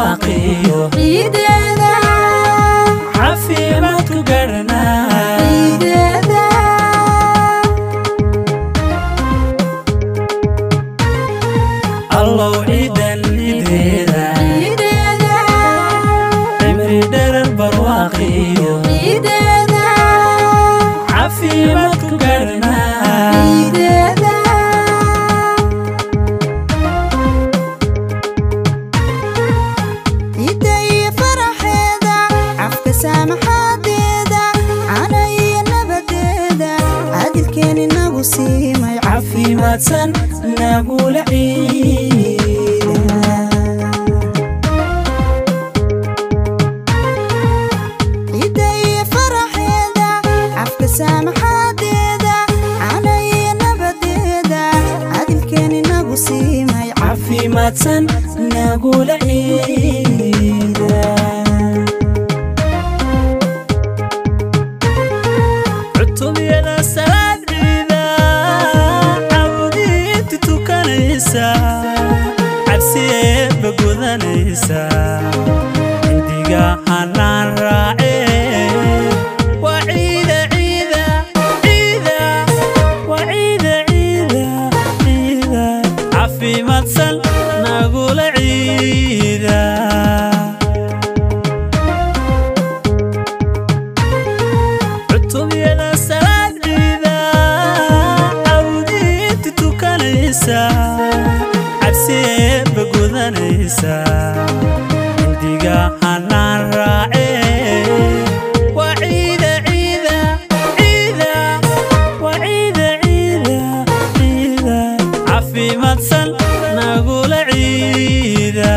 Barwaaqiyo Ciideeda, caafimaad ku garanaa. Ciideeda. Allow ciidan ciideeda, Ciideeda, cimri dherer barwaaqiyo Ciideeda, caafimaad ku garanaa. Ciideeda. Ciidda iyo faraxeeda, cafka saamaxaadeeda, cana iyo nabadeeda, caadilkeen inagu siimay. Caafimaadsan nagula ciida. Ciidda iyo faraxeeda, cafka saamaxaadeeda, cana iyo nabadeeda, caadilkeen inagu siimay. Caafimaadsan nagula ciida. Cutubiyada salaad ciida, cabudiinta tukanaysa, cabsiyeeba gudanaysa, cindiga hanaan raacee. Waa ciida ciida ciida, waa ciida ciida ciida, caafimaadsan nagula ciida. Cutubiyada salaad ciida, cabudiinta tukanaysa, cabsiyeeba gudanaysa, cindiga hanaan raacee. Waa ciida ciida ciida, waa ciida ciida ciida, caafimaadsan nagula ciida.